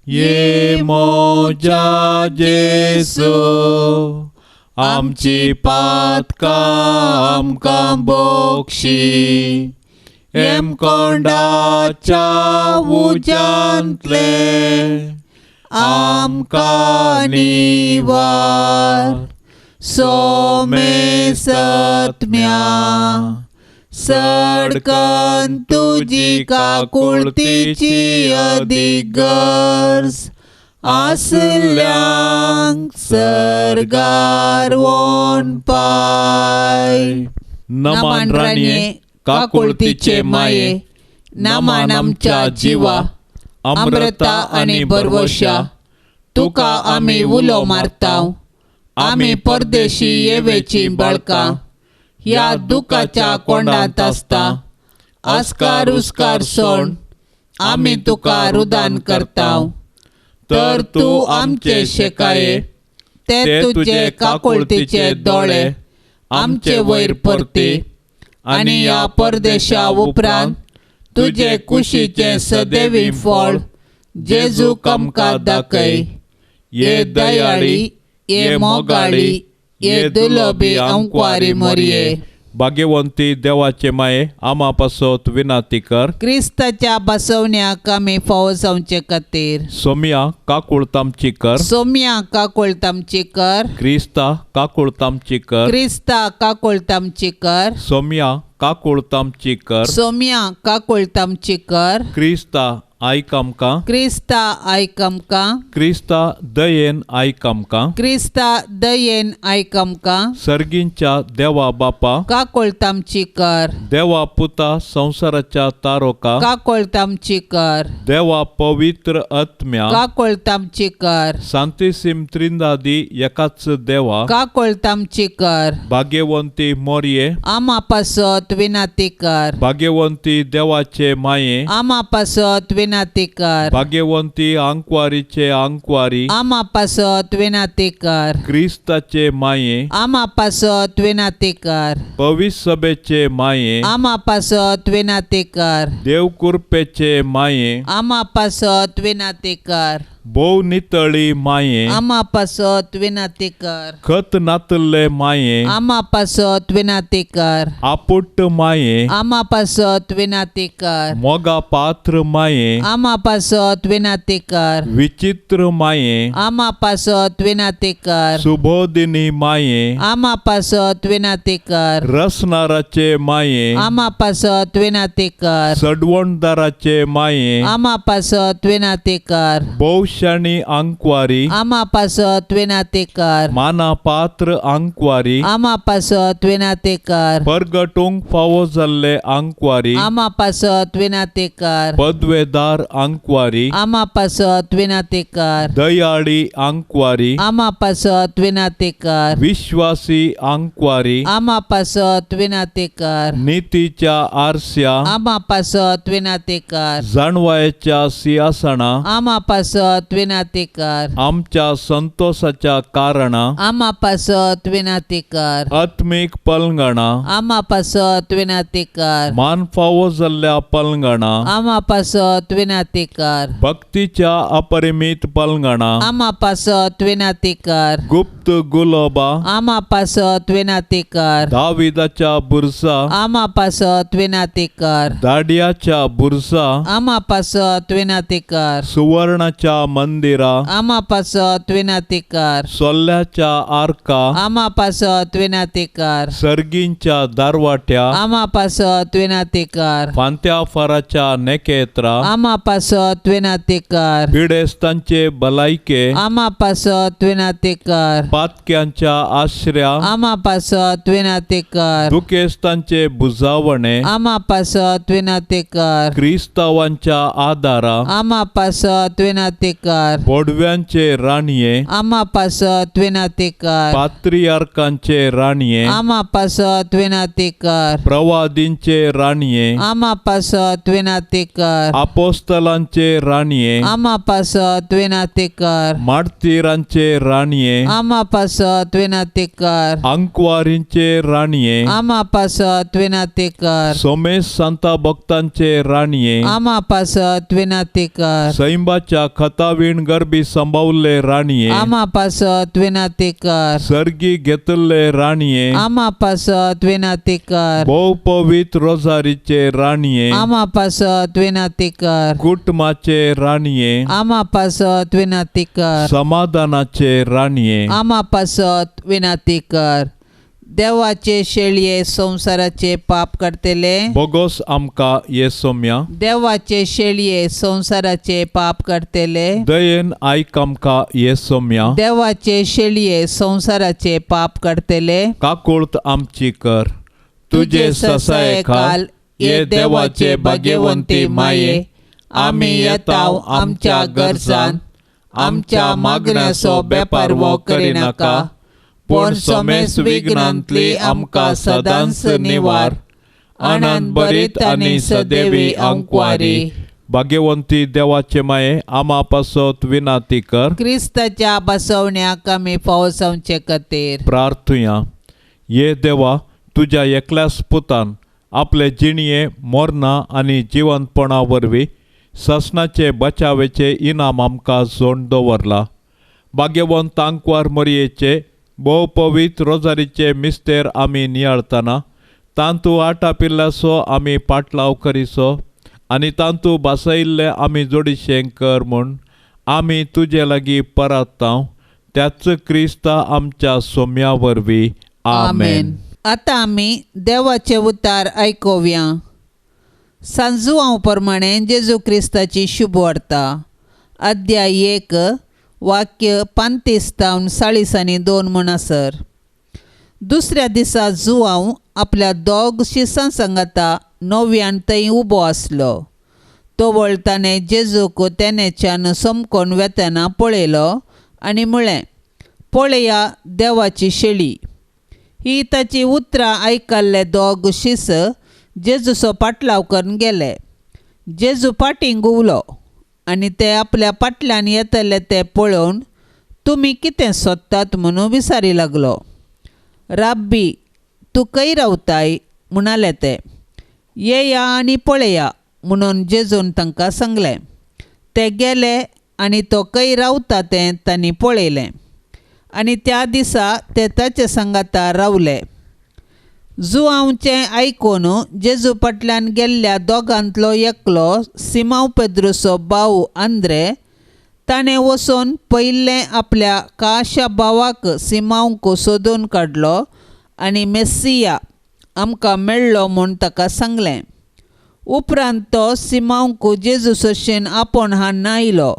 ये मोजा जेसू आमची पातकां आमकां बोक्षी, हेमकोंडाच्या उज्यांतले आमकां निवार. सोमेसत्म्या सडकन तुजी काकुळतीची अदीक गरज आसल्यांक सर्गार वोन पाय. नमन राणये काकुळतीचे माये, नमन आमच्या जिवा अमृता आनी बरवशा, तुका आमी उलो मारताव. आमी परदेशी येवेची बाळकां ह्या दुखाच्या कोंडांत आसता. आस्कार उस्कार सोण आमी तुका रुदान करताव. तर तूं आमचे शेकाये ते तुजे काकुळतीचे दोळे आमचे वयर परती आनी ह्या परदेशा उपरांत तुजे कुशीचें सदैवी फळ जेजू आमकां दाखय. ये दयाळी, ये मोगाळी, ये दुलबी अंकवारी मोरये. भाग्यवंती देवाचे माये, आमा पासत विनाती कर. क्रिस्ताच्या बसवण्याक आमी फावो जावचे खातीर. सोम्या काकुळतामची कर. सोम्या काकुळतामची कर. क्रिस्ता काकुळतामची कर. क्रिस्ता काकुळतामची कर. सोम्या काकुळतामची कर. सोम्या काकुळतामची कर. क्रिस्ता आयक आमकां. क्रिस्ता आयक आमकां. क्रिस्ता दयेन आयक आमकां. क्रिस्ता दयेन आयक आमकां. सर्गींच्या देवा बापा काकुळतामची कर. देवा पुता संवसाराच्या तारोका काकुळतामची कर. देवा पवित्र आत्म्या काकुळतामची कर. सांतिसीम त्रिंदादी एकाच देवा काकुळतामची कर. भाग्यवंती मोरये आमा पासत विनाती कर. भाग्यवंती देवाचे माये आमा पासत विनाती कर. भाग्यवंती आंकवारीचे आंकवारी आमा पासत विनाती कर. क्रिस्ताचे माये आमा पासत विनाती कर. पवित्र सभेचे माये आमा पासत विनाती कर. देव कृपेचे माये आमा पासत विनाती कर. भोव नितळी माये आमा पासत विनाती कर. खत नातल्ले माये आमा पासत विनाती कर. आपुट्ट माये आमा पासत विनाती कर. मोगा पात्र माये आमा पासत विनाती कर. विचित्र माये आमा पासत विनाती कर. सुबोधिनी माये आमा पासत विनाती कर. रसनाराचे माये आमा पासत विनाती कर. सडवणदाराचे माये आमा पासत विनाती कर. भोवशाणी आंकवारी आमा पासत विनाती कर. माना पात्र आंकवारी आमा पासत विनाती कर. परगटूंक फावो जाल्ले आंकवारी आमा पासत विनाती कर. पदवेदार आंकवारी आमा पासत विनाती कर. दयाळी आंकवारी आमा पासत विनाती कर. विश्वासी आंकवारी आमा पासत विनाती कर. नितीच्या आरस्या आमा पासत विनाती कर. जाणवायेच्या सिंहासना आमा पासत विनाती कर. आमच्या संतोषाच्या कारणा आमा पासत विनाती कर. आत्मीक पलंगणा आमा पासत विनाती कर. मान फावो जाल्ल्या पलंगणा आमा पासत विनाती कर. भक्तीच्या अपरिमीत पलंगणा आमा पासत विनाती कर. गुप्त गुलोबा आमा पासत विनाती कर. दाविदाच्या बुरसा आमा पासत विनाती कर. दाडियाच्या बुरसा आमा पासत विनाती कर. सुवर्णाच्या मंदिरा आमा पासत विनाती कर. सोल्ल्याच्या आर्का आमा पासत विनाती कर. सर्गींच्या दारवाट्या आमा पासत विनाती कर. फांत्या फाराच्या नेकेत्रा आमा पासत विनाती कर. पिडेस्तांचे भलायके आमा पासत विनाती कर. पातक्यांच्या आश्र्या आमा पासत विनाती कर. दुखेस्तांचे बुजावणे आमा पासत विनाती कर. क्रिस्तावांच्या आदारा आमा पासत विनाती कर. बोडव्यांचे राणये आमा पासत विनाती कर. पात्रियार्कांचे राणये आमा पासत विनाती कर. प्रवादींचे राणये आमा पासत विनाती कर. आपोस्तलांचे राणये आमा पासत विनाती कर. मार्तीरांचे राणये आमा पासत विनाती कर. अंकवारींचे राणये आमा पासत विनाती कर. सोमेश सांता भक्तांचे राणये आमा पासत विनाती कर. सैंबाच्या खता सदावीण गर्भी संभावल्ले राणये, आमा पासत विनाती कर. सर्गी घेतल्ले राणये, आमा पासत विनाती कर. भोव पवित्र रोजारीचे राणये, आमा पासत विनाती कर. कुटुंबाचे राणये, आमा पासत विनाती कर. समाधानाचे राणये, आमा पासत विनाती कर. देवाचे शेळये संवसाराचे पाप करतले, बोगोस आमकां ये सोम्या. देवाचे शेळये संवसाराचे पाप करतले, दयेन आयक आमकां ये सोम्या. देवाचे शेळये संवसाराचे पाप करतले, काकुळत आमची कर. तुजे ससायेखाल ये देवाचे भाग्यवंती माये, आमी येताव आमच्या गरजान, आमच्या मागण्याचो बेपारवो करिनाका, पूण समेस विघ्नांतली आमकां सदांच निवार. आनंद बरीत आनी सदैवी अंकवारी. भाग्यवंती देवाचे माये, आमा पासत विनाती कर. क्रिस्ताच्या बसवण्याक आमी फावो जावचे खातीर प्रार्थुया. ये देवा, तुज्या एकल्याच पुतान आपले जिणये मरणां आनी जिवंतपणा वरवीं सासणाचे बचावेचे इनाम आमकां जोड दवरला. भाग्यवंत आंकवार मरयेचे भोव पवित्र रोजारीचे मिस्तेर आमी नियाळतना तांतू आटापिल्ल्याचो आमी पाटलाव करिसो आनी तांतू बासयिल्ले आमी जोडिशें कर म्हूण आमी तुजे लागीं परातांव, त्याच क्रिस्ता आमच्या सोम्या वरवीं. आमेन. आतां आमी देवाचे उतार आयकोवया. सांजुआंव प्रमाणे जेजू क्रिस्ताची शुभवार्ता, अध्याय 1 वाक्य 35 तावन 42 म्हणसर. दुसऱ्या दिसा जुआंव आपल्या दोग शिसां सांगाता नव्यान थंय उबो आसलो. तवळ ताणें जेजूक तेनेच्यान समकोन वेतना पळयलो आनी म्हळें, पळया देवाची शेळी. ही ताची उतरां आयकल्ले दोग शीस जेजूचो पाटलाव करून गेले. जेजू फाटीं घुंवलो आनी ते आपल्या फाटल्यान येतले ते पळोवन तुमी कितें सोदतात म्हणून विचारी लागलो. राब्बी, तूं खंय रावताय म्हणाले ते. येया आनी पळया म्हणून जेजून तांकां सांगलें. ते गेले आनी तो खंय रावता तें तांणी पळयलें आनी त्या दिसा ते ताचे सांगाता रावले. जुआंवचें आयकून जेजू फाटल्यान गेल्ल्या दोगांतलो एकलो सिमांव पेद्रूचो भाव आंद्रे, ताणें वचून पयलें आपल्या काशा भावाक सिमांवक सोदून काडलो आनी मेस्सिया आमकां मेळ्ळो म्हूण ताका सांगलें. उपरांत तो सिमांवक जेजू सरशीन आपोवन हाडून आयलो.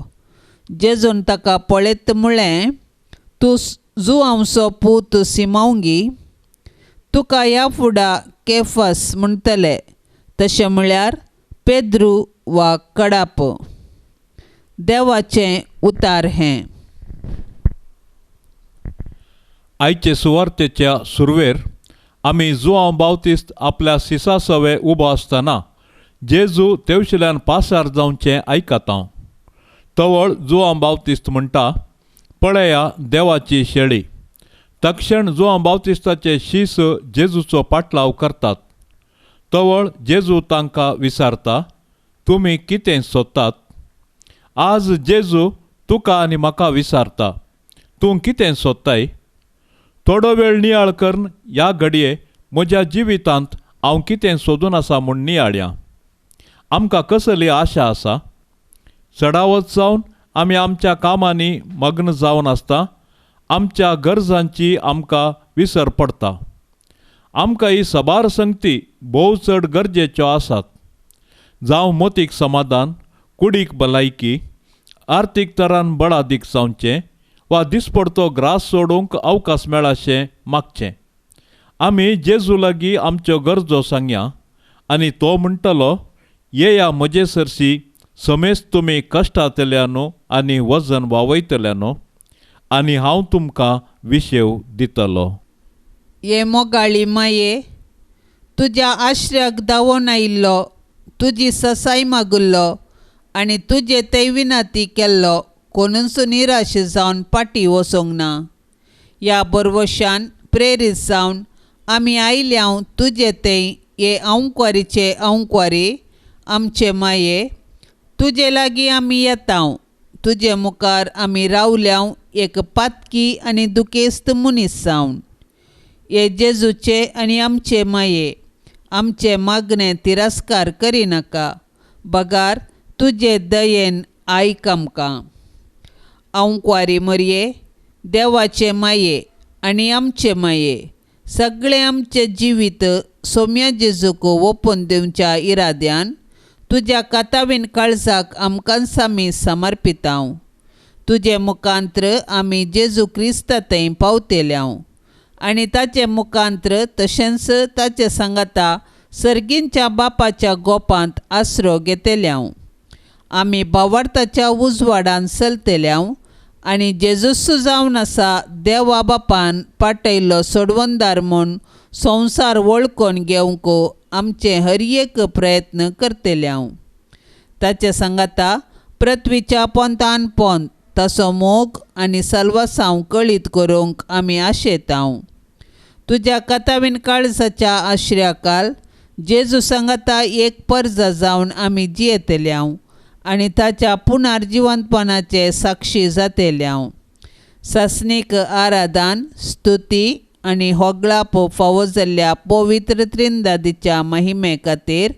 जेजून ताका पळयत म्हळें, तूं जुआंवचो पूत सिमांवगी, तुका ह्या फुडा केफस म्हणटले, तशें म्हळ्यार पेद्रू वा कडाप. देवाचें उतार हें. आयचे सुवार्तेच्या सुरवेर आमी जुआंव बावतिस्त आपल्या सिसा सवे उबो आसतना जेजू तेवशिल्यान पासार जावचें आयकता. तवळ जुआंव बावतिस्त म्हणटा, पळया देवाची शेळी. तक्षण जुआंव बावतिस्ताचे शीस जेजूचो पाटलाव करतात. तवळ जेजू तांकां विचारता, तुमी कितें सोदतात? आज जेजू तुका आनी म्हाका विचारता, तूं कितें सोदताय? थोडो वेळ नियाळ करून ह्या घडये म्हज्या जिवितांत हांव कितें सोदून आसा म्हूण नियाळया. आमकां कसली आशा आसा? चडावत जावन आमी आमच्या कामांनी मग्न जावन आसता. आमच्या गरजांची आमकां विसर पडटा. आमकां ही साबार संगती भोव चड गरजेच्यो आसात. जावं मोतीक समाधान, कुडीक भलायकी, आर्थीक तरान बळादीक जावचें वा दिसपडतो ग्रास सोडूंक अवकाश मेळाशें मागचें. आमी जेजू लागीं आमच्यो गरजो सांगया आनी तो म्हणटलो, येया म्हजे सरशी समेज तुमी कश्टांतल्यानो आनी वजन वावयतल्यानो, आनी हांव तुमकां विशेव दितलो. ये मोगाळी माये, तुज्या आश्र्याक धांवोन आयिल्लो, तुजी ससाय मागुल्लो आनी तुजे ते विनाती केल्लो कोणूच निराश जावन फाटीं वचोंक ना. ह्या बरवशान प्रेरीत जावन आमी आयल्या तुजे ते हे अंकवारीचे अंकवारी आमचे माये, तुजे लागीं आमी येता. तुजे मुखार आमी रावल्याव एक पातकी आनी दुखेस्त मनीस जावन. हे जेजूचे आनी आमचे माये आमचे मागणे तिरस्कार करिनाका, बगार तुजे दयेन आयक आमकां. हांव कुवारी मरये, देवाचे माये आनी आमचे माये सगळें आमचें जिवीत सोम्या जेजूक ओपून दिवच्या इराद्यान तुज्या कातावीन काळजाक आमकांच आमी समर्पितांव. तुजे मुखांत्र आमी जेजू क्रिस्ता थंय पावतेल्यांव आनी ताचे मुखांत्र तशेंच ताचे सांगाता सर्गींच्या बापाच्या गोपांत आसरो घेतल्यांव. आमी भावार्थाच्या उजवाडान चलतल्यांव आनी जेजूस जावन आसा देवा बापान पाटयल्लो सोडवणदार म्हूण संवसार वळखून घेवंक आमचे हर एक प्रयत्न करतल्यांव. ताचे सांगाता पृथ्वीच्या पोंतान पोंत तसो मोग आनी सल्वासांव कळीत करूंक आमी आशेतांव. तुज्या कथावीन काळजाच्या आश्र्याकाल जेजू सांगाता एक परजा जावन आमी जियेतल्यांव आनी ताच्या पुनर्जिवंतपणाचे साक्षी जातल्यांव. सासणीक आराधन, स्तुती आनी होगळाप फावो जाल्ल्या पवित्र त्रिंदादीच्या महिमे खातीर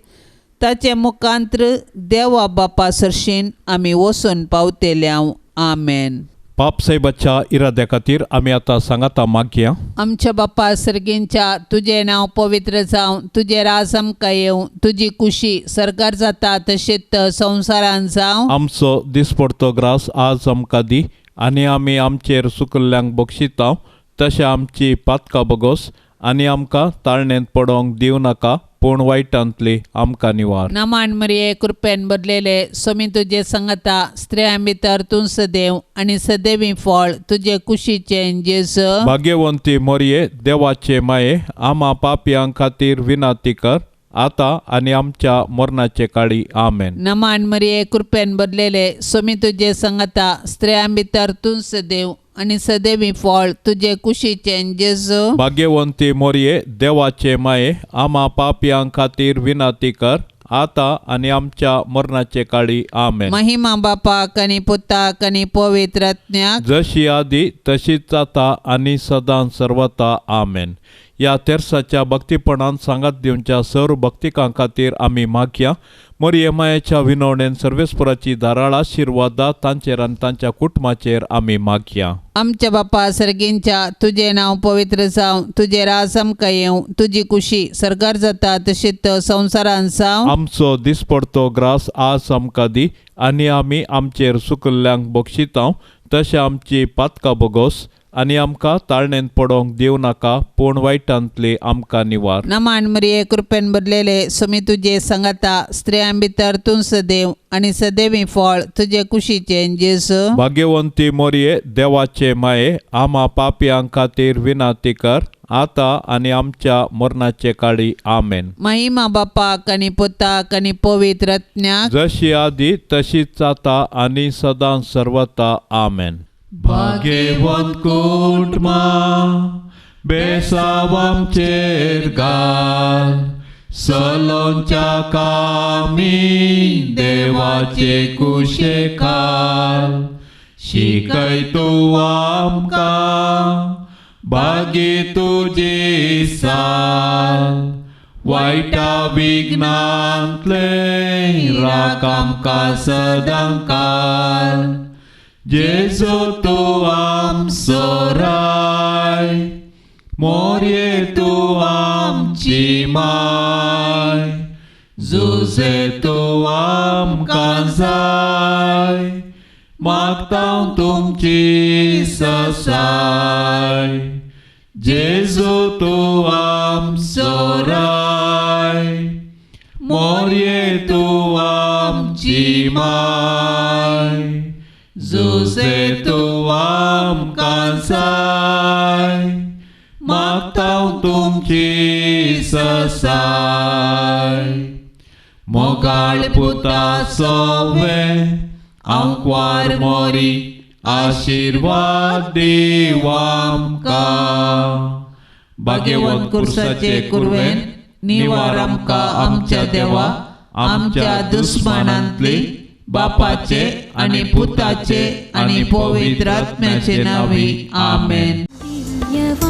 ताचे मुखांत्र देवा बापा सरशीन आमी वचून पावतेल्यांव. आमेन. बाप साहेबाच्या इराद्या खातीर आमी आतां सांगाता मागया. आमच्या बापा सर्गींच्या तुजें नांव पवित्र जावं, तुजें राज आमकां येवं, तुजी कुशी सरकार जाता तशीच संवसारान जावं. आमचो दिसपडतो ग्रास आज आमकां दी आनी आमी आमचेर सुकल्ल्यांक बक्षिता तशें आमची पातकां बगोस आनी आमकां ताळणेंत पडोवंक दिवं नाका, पूण वायटांतली आमकां निवार. नमान मरिये, कृपेन भरलेले, स्वामी तुजे सांगाता, स्त्रियां भितर तूं सदैव आनी सदैवी फळ तुजे कुशीचें जेजू. भाग्यवंती मरिये, देवाचे माये, आमा पापयां खातीर विनंती कर आतां आनी आमच्या मरणाचे काळी. आमेन. नमान मरिये, कृपेन भरलेले, स्वामी तुजे सांगाता, स्त्रियां भितर तूं सदैव आनी सदैवी फळ तुजे कुशीचें जेजू. भाग्यवंती मरिये, देवाचे माये, आमा पापयां खातीर विनंती कर आतां आनी आमच्या मरणाचे काळी. आमेन. महिमा बापाक आनी पुताक आनी पवित्र आत्म्याक, जशी आदी तशीच जाता आनी सदां सर्वता. आमेन. ह्या तेर्साच्या भक्तीपणान सांगात दिवच्या सर्व भक्तिकां खातीर आमी मागया. मरिये मायेच्या विनवणेन सर्वेस्पराची धाराळ आशिर्वादा तांचेर आनी तांच्या कुटुंबाचेर आमी मागया. आमच्या बापा सर्गींच्या तुजें नांव पवित्र जावं, तुजें राज आमकां येवं, तुजी कुशी सरकार जाता तशीच संवसारान जावं. आमचो दिसपडतो ग्रास आज आमकां दी आनी आमी आमचेर सुकल्ल्यांक बक्षितांव तशें आमची पातकां बगोस आनी आमकां ताळणेंत पडोवंक दिवं नाका, पूण वायटांतली आमकां निवार. नमान मरिये, कृपेन भरलेले, स्वामी तुजे सांगाता, स्त्रियां भितर तूं सदैव आनी सदैवी फळ तुजे कुशीचें जेजू. भाग्यवंती मरिये, देवाचे माये, आमा पापयां खातीर विनंती कर आतां आनी आमच्या मरणाचे काळी. आमेन. महिमा बापाक आनी पुताक आनी पवित्र आत्म्याक, जशी आदी तशीच जाता आनी सदां सर्वता. आमेन. भाग्यवंत कुटुंबा बेसाव आमचेर घाल, सलोंच्या कामी देवाचे कुशेखाल, शिकय तूं आमकां भागी तुजी साल, वायटा विघ्नांतले राख आमकां सदां काल. जेजू तूं आमचो राय, मोरये तूं आमची माय, जुजे तूं आमकां जाय, मागता तुमची ससाय. जेजू तूं आमचो राय, मोरये तूं आमची माय, जुजे तूं आमकां जाय, मागता तुमची ससाय. मोगाळ पुता सोवे आंकवार मोरी, आशिर्वाद दीव आमकां. भाग्यवंत कुर्साचे कुर्वेन निवार आमकां आमच्या देवा, आमच्या दुस्मानांतली बापाचे आनी पुताचे आनी पवित्र आत्म्याचे नांवी. आमेन. दिव्यवाणी.